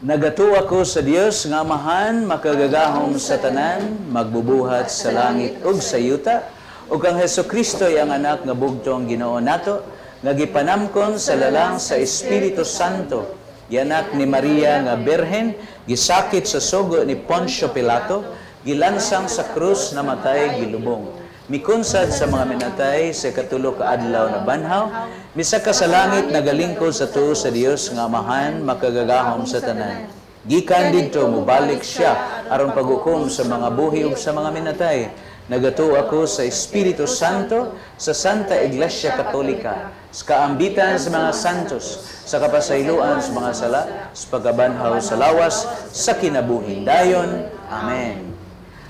Nagatuo ako sa Dios nga Amahan makagagahom sa tanan, magbubuhat sa langit ug sa yuta, ug kang Hesus Kristo ang anak nga bugtong Ginoo nato, nga gipanamkon sa lalang sa Espiritu Santo, gianak ni Maria nga Birhen, gisakit sa sugo ni Poncio Pilato, gilansang sa krus, namatay, gilubong. Mikunsad sa mga minatay, sa katulo ka adlaw nabanhaw, misaka sa langit, nagalingkod sa tuo sa Dios nga Amahan makagagahom sa tanan. Gikan didto mobalik siya aron paghukom sa mga buhi ug sa mga minatay. Nagatuo ako sa Espiritu Santo, sa Santa Iglesia Katolika, sa kaambitan sa mga santos, sa kapasayloan sa mga sala, sa pagkabanhaw sa lawas, sa kinabuhing dayon. Amen.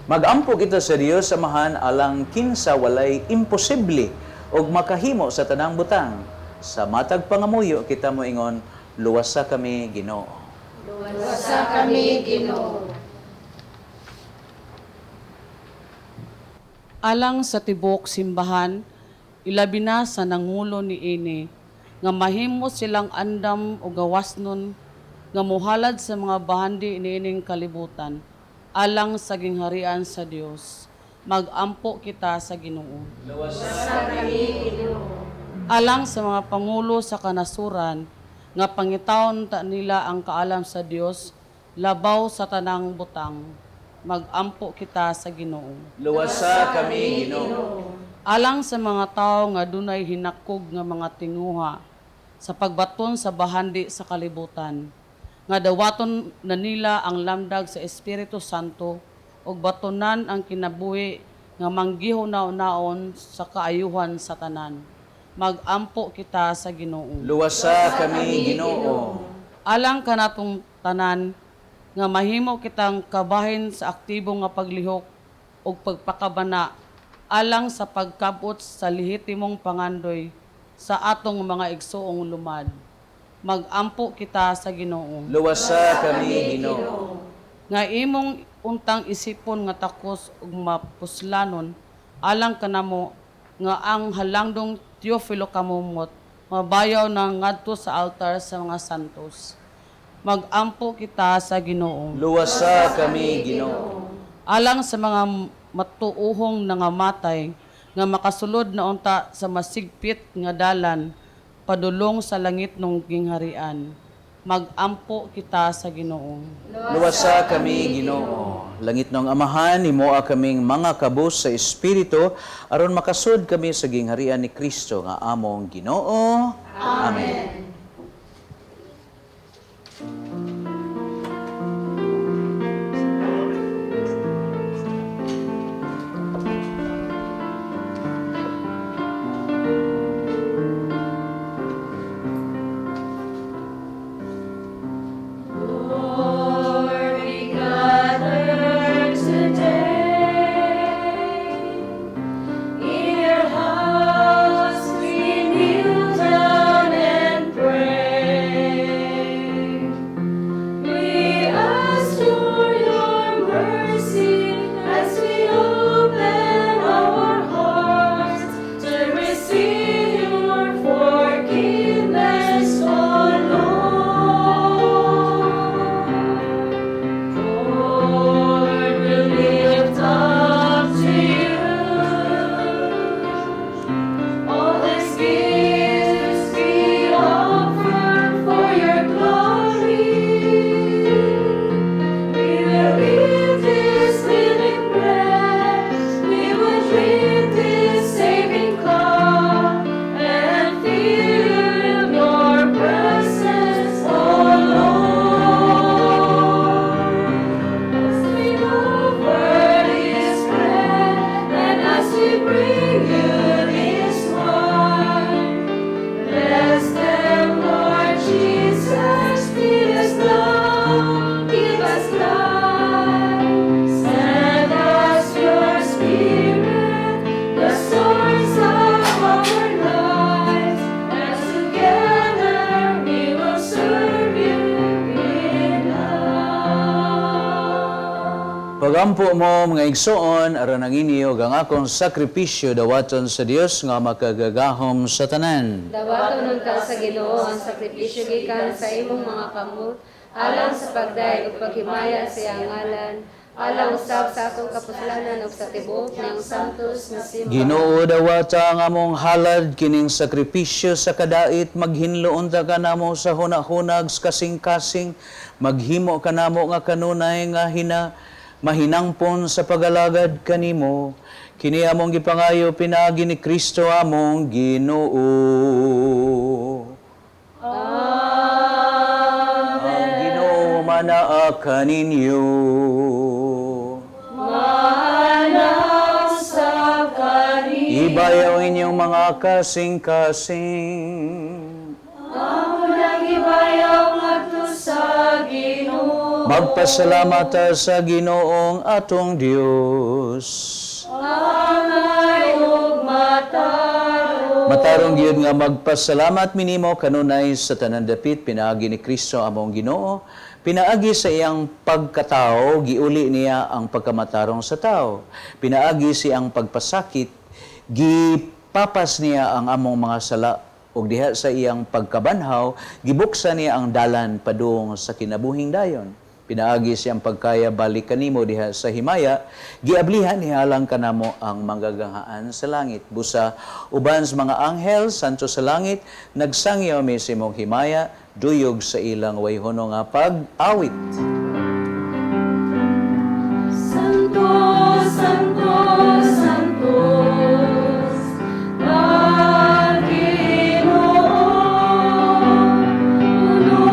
Magampo kita sa Dios Amahan alang kinsa walay imposible og makahimo sa tanang butang. Sa matag pangamuyo kita moingon, Luwasa kami, Ginoo. Luwasa kami, Ginoo. Alang sa tibuok simbahan, ilabi na sa nangulo niini, nga mahimo silang andam o gawasnon nga mohalad sa mga bahandi niining kalibutan alang sa gingharian sa Dios. Magampo kita sa Ginoo. Alang sa mga pangulo sa kanasuran nga pangitaon ta nila ang kaalam sa Dios labaw sa tanang butang. Magampo kita sa Ginoo. Luwasa kami, Ginoo. Alang sa mga tawo nga dunay hinakog nga mga tinguha sa pagbaton sa bahandi sa kalibutan, nga dawaton na nila ang lamdag sa Espiritu Santo ug batonan ang kinabuhi nga manggihuna-unaon sa kaayuhan sa tanan. Magampo kita sa Ginoo. Luwasa kami, Ginoo. Alang kanatong tanan nga mahimo kitang kabahin sa aktibo nga paglihok ug pagpakabana alang sa pagkabot sa lehitimong pangandoy sa atong mga igsuong lumad. Magampo kita sa Ginoo. Luwasa kami, Ginoo. Nga imong untang isipon nga takos ug mapuslanon alang kanamo nga ang halangdong Teofilo Camomot mabayaw na ngadto sa altar sa mga santos. Magampo kita sa Ginoo. Luwasa kami, Ginoo. Alang sa mga matuohong nangamatay nga makasulod na unta sa masigpit nga dalan padulong sa langit nung gingharian. Magampo kita sa Ginoo. Luwasa kami, Ginoo. Langit ng Amahan, himoa kaming mga kabus sa Espiritu, aron makasud kami sa gingharian ni Kristo nga among Ginoo. Amen. Lord, we gather today. In your house we kneel down and pray. We ask for your mercy as we open our hearts to receive your forgiveness, O Lord. Lord, we lift up to you all these gifts we offer for your glory. We will eat this living bread, we will drink this saving cup, and feel your presence, O Lord. As we offer this bread, and as we bring you this wine, bless them, Lord Jesus, feed us now, give us life. Send us your Spirit, the source of our lives, and together we will serve you in love. Pagampo mo mga igsoon aron ang inyo ug ang akong sakripisyo dawaton sa Dios nga makagagahom sa tanan. Dawaton unta sa Ginoo ang sakripisyo gikan sa imong mga kamot alang sa pagdayeg ug paghimaya sa iyang ngalan, alang usab sa atong kapuslanan ug sa tibuok niyang santos nga simbahan. Ginoo, dawata ang among halad kining sakripisyo sa kadait, maghinlo unta kanamo sa hunahunag sa kasing-kasing, maghimo kanamo nga kanunay nga hina mahinangpon sa pagalagad kanimo. Kini among gipangayo pinaagi ni Kristo among Ginoo. Ang Ginoo manaa kaninyo. Usab kani Ibayaw inyong mga kasing-kasing. Amo nang ibayaw ngadto sa Ginoo. Magpasalamat ta sa Ginoong atong Dios. Angay ug matarong. Matarong gyud nga magpasalamat minimo kanunay sa tanan dapit pinaagi ni Kristo among Ginoo. Pinaagi sa iyang pagkatao, giuli niya ang pagkamatarong sa tao. Pinaagi siyang pagpasakit, gipapas niya ang among mga sala ug diha sa iyang pagkabanhaw, gibuksan niya ang dalan padung sa kinabuhing dayon. Pinaagi siyang pagkaya balik kanimo diha sa himaya, giablihan niya alang kanamo ang manggaganghaan sa langit. Busa uban sa mga anghel santo sa langit, nagsangyaw mi sa imong himaya, duyog sa ilang wayhono nga pag-awit. Santo, Santo, Santo, ang Ginoo, puno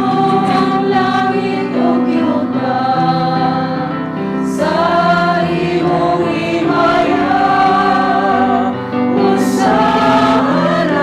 ang langit ug yuta sa imong himaya. Hosana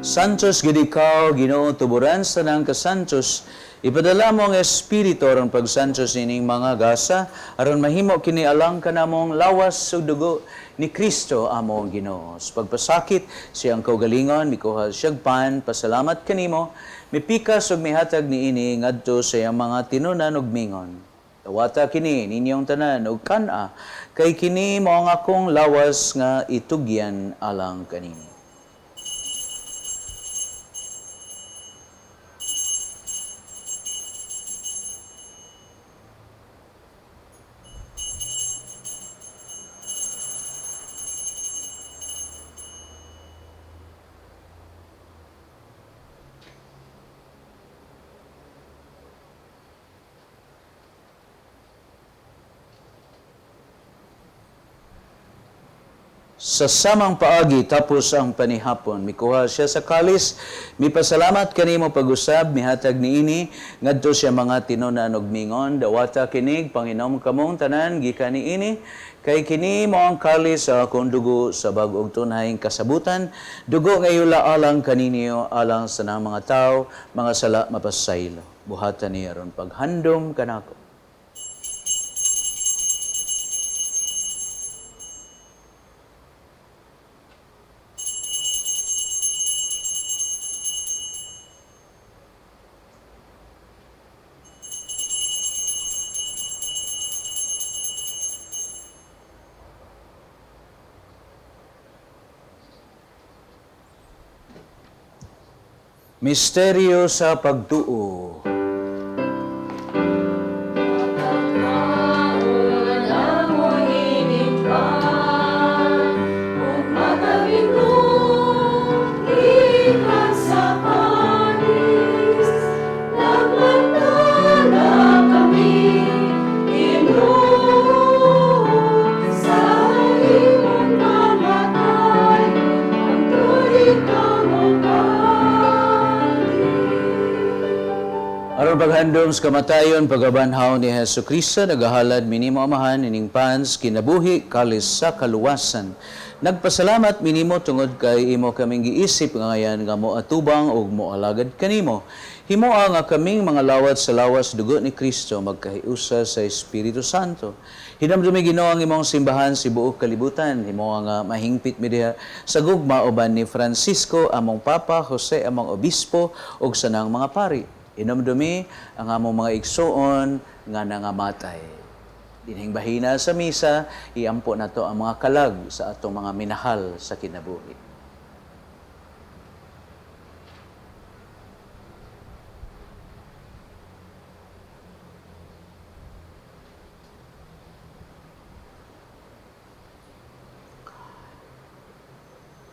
Santos gid ikaw, Ginoo, tuburan sa tanang kasantos. Ipadala mo ang Espiritu aron pagsantos nining mga gasa, aron mahimo kini alang kanamong lawas ug dugo ni Kristo among Ginoo. Sa pagpasakit siyang kaugalingon, mikuha siyag pan, pasalamat kanimo, mipikas ug mihatag niini ngadto sa iyang mga tinunan ug mingon. Dawata kini ninyong tanan ug kan-a, kay kini mao ang akong lawas nga itugyan alang kaninyo. Sa samang paagi tapos ang panihapon, mikuha siya sa kalis, mipasalamat kanimo pag-usab, mihatag niini ngadto siya mga tinunan og mingon, dawata kinig panginom kamong tanan gikan niini, kay kini mao ang kalis sa akong dugo sa bag-ong tunahing kasabutan, dugo nga yula alang kaninyo, alang sa nang mga tawo, mga sala mapasaylo. Buhatan niya aron paghandom kanako. Misteryo sa pagtuo. Aron paghandom sa kamatayon, pagabanhaw ni Hesus Kristo, nagahalad minimo Amahan ining pans kinabuhi kalis sa kaluwasan. Nagpasalamat minimo tungod kay imo kaming giisip nga ngayan nga moatubang ug moalagad kanimo. Himoa nga kaming mga lawat sa lawas dugo ni Kristo magkahiusa sa Espiritu Santo. Hinamdumi Ginoo ang imong simbahan sa buok kalibutan. Himoa nga mahingpit mi diha sa gugma uban ni Francisco among Papa, Jose among Obispo ug sanang mga pari. Hinumdumi ang among mga igsuon nga nangamatay. Dinhing bahina sa misa, iampo nato ang mga kalag sa atong mga minahal sa kinabuhi.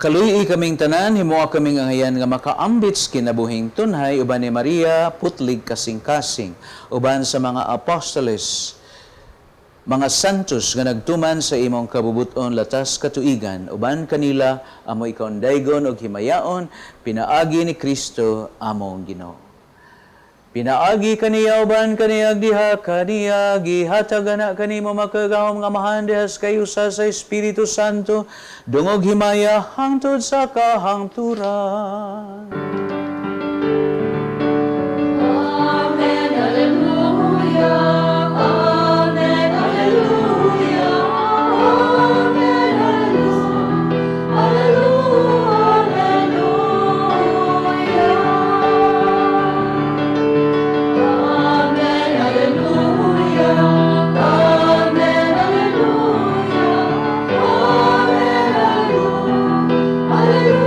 Kaluyi kaming tanan, himoa kaming angayan nga makaambit sa kinabuhing tunhay uban ni Maria, putlig kasing-kasing, uban sa mga apostoles, mga santos nga nagtuman sa imong kabubuton latas katuigan, uban kanila amo ikaw daygon og himayaon, pinaagi ni Kristo among Ginoo. Pinaagi kaniya uban kaniyag diha kaniya gihatag ana kanimo makagahom nga Amahan diha sa kayusa sa Espiritu Santo, dungog himaya hangtod sa kahangturan. Amen, Alleluia, Amen, Alleluia, Amen, Alleluia, Alleluia. Amen, Alleluia, Amen, Alleluia, Amen, Alleluia, Alleluia.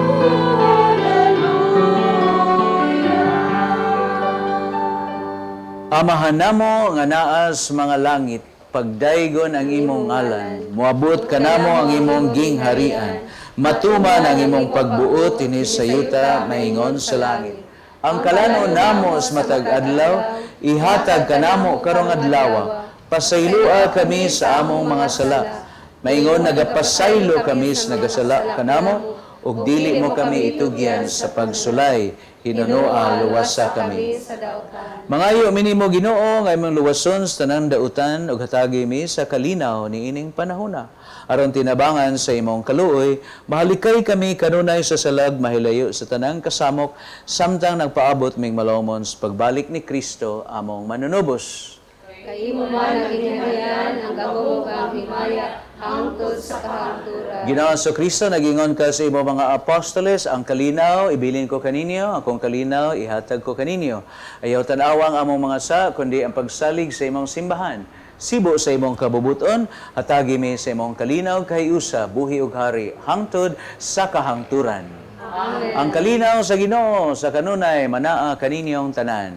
Amahan namo nga naa sa mga langit, pagdaygon ang imong ngalan, moabot kanamo ang imong gingharian, matuman ang imong pagbuot dinhi sa yuta maingon sa langit. Ang kalanon namo sa matag adlaw, ihatag kanamo karong adlaw. Pasayloa kami sa among mga sala, maingon nagapasaylo kami sa nagasala kanamo, Ug dili mo kami itugyan sa pagsulay, hinunoa luwasa kami. Sa dautan. Mangayo minimo Ginoo nga imong luwason sa tanang dautan ug hatagi mi sa kalinaw niining panahona. Aron tinabangan sa imong kaluoy, mahalikay kami kanunay sa salag mahilayo sa tanang kasamok samtang nagpaabot ming malomon sa pagbalik ni Kristo among manunubos. Kay imo man ang gingharian, ang gahom ug ang himaya hangtod sa kahangturan. Ginoo sa Kristo, nagingon ka sa imong mga apostoles, ang kalinaw ibilin ko kaninyo, akong kalinaw ihatag ko kaninyo. Ayaw tan-awa ang among mga sa, kundi ang pagsalig sa imong simbahan. Sibo sa imong kabubuton, hatagi mi sa imong kalinaw kahiusa, buhi ug hari, hangtod sa kahangturan. Amen. Ang kalinaw sa Ginoo sa kanunay manaa kaninyong tanan.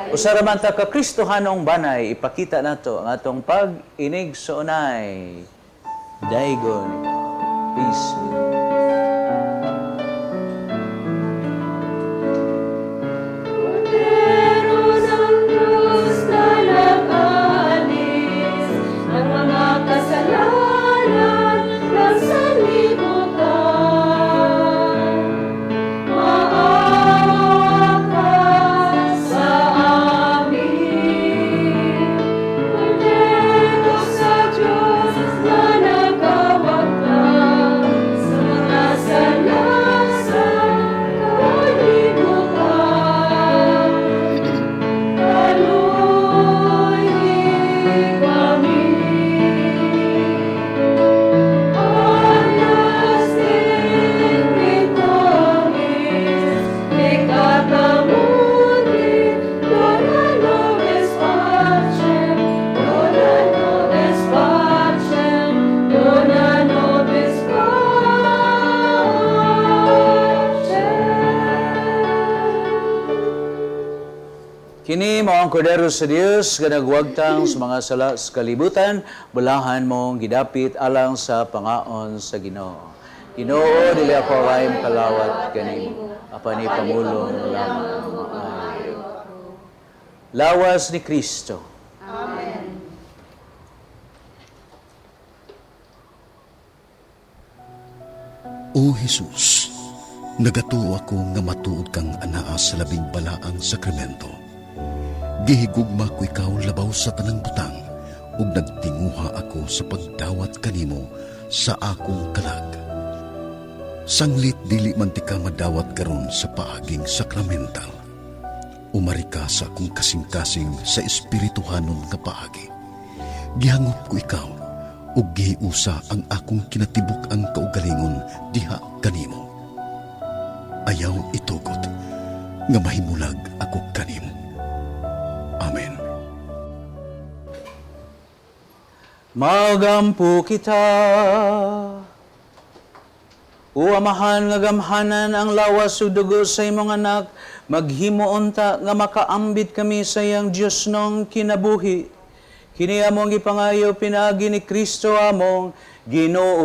Usa ra man ta ka Kristohanong banay, ipakita nato ang atong pag-inig suunay. Daigon. Peace be. Kordero ng Diyos na nag-alis ng mga kasalanan ng sanlibutan. Maawa ka sa amin. Kordero sa Diyos na nagawagtang sa mga sala sa kalibutan. Kaluoyi kami. Agnus Dei Redemptoris, peccata mundi, dona nobis pacem, dona nobis pacem, dona nobis pacem. Kini mao ang kordero sa Dios nga nagwagtang sa mga sala sa kalibutan, bulahan mong gidapit alang sa pangaon sa Ginoo. Ginoo, dili ako aray kalawat kanimo, apan ipamulong lamang ang maayo. Lawas ni Kristo. O Jesus, nagatuo ako nga matuod kang anaa sa labing balaang sakramento. Gihigugma ko ikaw labaw sa tanang butang ug nagtinguha ako sa pagdawat kanimo sa akong kalag. Sanglit dili man ti ka madawat karon sa paaging sakramental. Umari ka sa akong kasing-kasing sa espirituhanon nga paagi. Gihangop ko ikaw ug gihiusa ang akong kinatibuk-ang kaugalingon diha kanimo. Ayaw itugot nga mahimulag ako kanimo. Amen. Magampo kita. O Amahan nga gamhanan ang lawas ug dugo sa imong anak, maghimo unta nga makaambit kami sa iyang Dios nong kinabuhi. Kini among gipangayo pinaagi ni Kristo among Ginoo.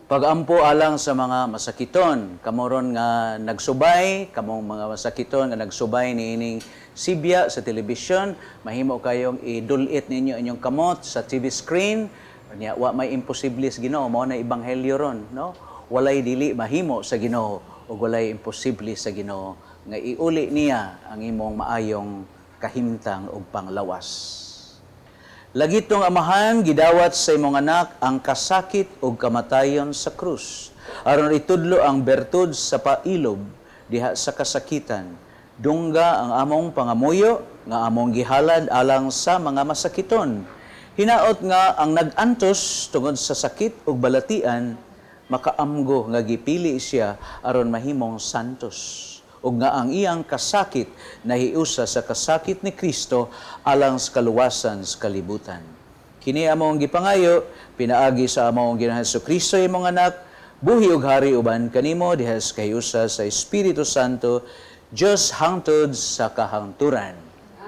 Pagampo alang sa mga masakiton, kamoron nga nagsubay, kamong mga masakiton nga nagsubay niining sibya sa telebisyon, mahimo kayong idulit ninyo inyong kamot sa TV screen. Nya wa may imposible sa Ginoo, mao na ebanghelyo ron, no? Walay dili mahimo sa Ginoo ug walay imposible sa Ginoo nga iuli niya ang imong maayong kahimtang ug panglawas. Lagitong Amahan, gidawat sa imong anak ang kasakit ug kamatayon sa krus. Aron itudlo ang bertud sa pailob diha sa kasakitan. Dungga ang among pangamuyo nga among gihalad alang sa mga masakiton. Hinaot nga ang nag-antos tungod sa sakit ug balatian makaamgo nga gipili siya aron mahimong santos ug nga ang iyang kasakit nahiusa sa kasakit ni Kristo alang sa kaluwasan sa kalibutan. Kini among gipangayo pinaagi sa among Ginoong Kristo imong anak, buhi ug hari uban kanimo diha sa kahiusa sa Espiritu Santo, Dios hangtod sa kahangturan.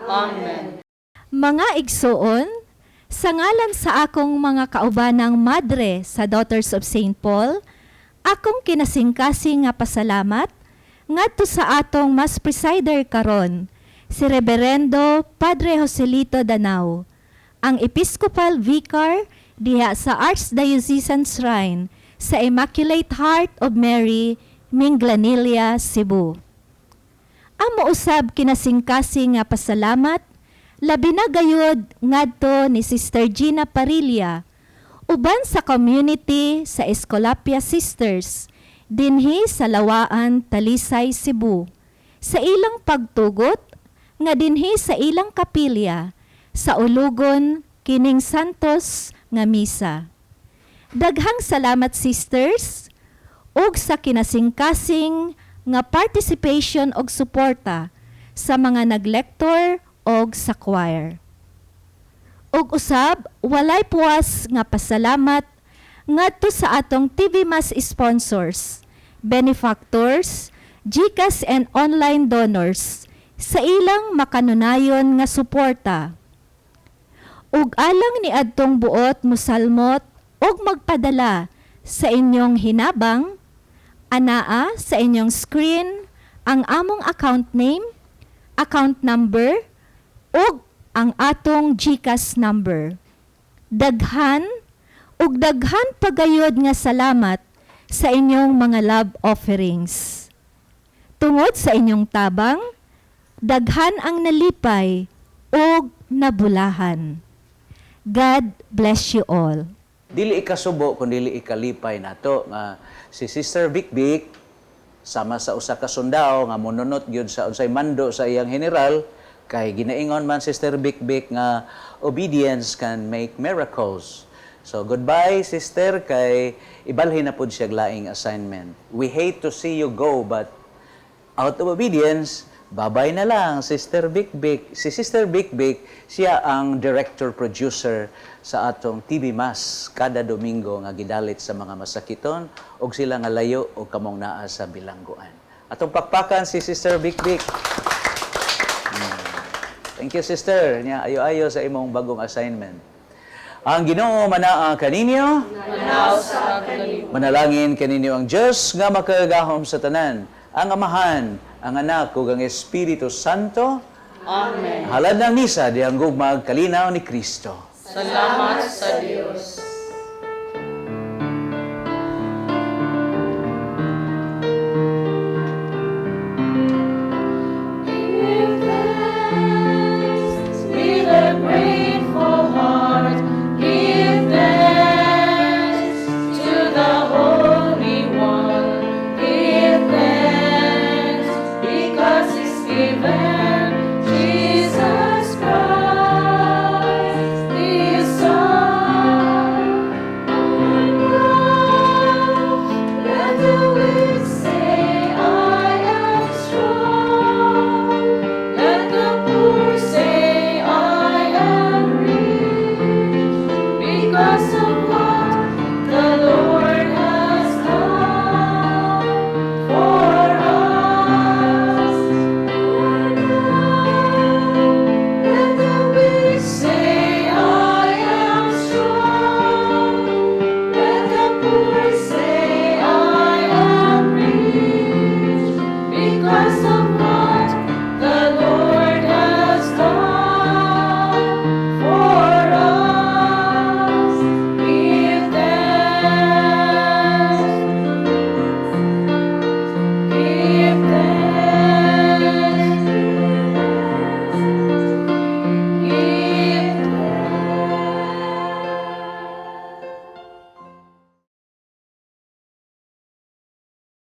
Amen. Mga igsoon, sa ngalan sa akong mga kaubanang madre sa Daughters of St. Paul, akong kinasingkasing nga pasalamat ngadto sa atong mas presider karon, si Reverendo Padre Joselito Danao. Ang Episcopal Vicar diha sa Archdiocesan Shrine sa Immaculate Heart of Mary, Minglanilla, Cebu. Amo usab kinasingkasing nga pasalamat labi na gayud ngadto ni Sister Gina Parilla uban sa community sa Escolapia Sisters dinhi sa Lawaan, Talisay, Cebu sa ilang pagtugot nga dinhi sa ilang kapilya saulugon kining Santos nga misa. Daghang salamat, sisters, ug sa kinasingkasing nga participation og suporta sa mga naglektor og sa choir. Ug usab walay puwas nga pasalamat ngadto sa atong TV Mass sponsors, benefactors, GCash and online donors sa ilang makanunayon nga suporta. Ug alang ni adtong buot musalmot ug magpadala sa inyong hinabang, anaa sa inyong screen ang among account name, account number, ug ang atong GCash number. Daghan ug daghan pagayod nga salamat sa inyong mga love offerings. Tungod sa inyong tabang, daghan ang nalipay ug nabulahan. God bless you all. Dili ikasubo kun dili ikalipay nato nga si Sister Vic Vic sama sa usa ka sundao nga monunot gyud sa unsay mando sa iyang general, kay ginaingon man, Sister Vic Vic, nga obedience can make miracles. So goodbye, sister, kay ibalhin na pud siya laing assignment. We hate to see you go, but out of obedience, babay na lang, Sister Vic Vic. Si Sister Vic Vic, siya ang director producer sa atong TV Mass kada Domingo nga gidalit sa mga masakiton og sila nga layo o kamong naa sa bilangguan. Atong pakpakan si Sister Vic Vic. Thank you, sister. Nya ayo-ayo sa imong bagong assignment. Ang Ginoo manaa kaninyo. Manalangin kaninyo ang Dios nga makagagahom sa tanan, ang Amahan, ang Anak ug ang Espiritu Santo. Amen. Halad ng misa dihang gugmag kalinaw ni Kristo. Salamat sa Dios. Give thanks with a grateful heart. Give thanks to the Holy One. Give thanks because He's given Jesus Christ, His Son. And now let the weak say, "I am strong." Let the poor say, "I am rich," because of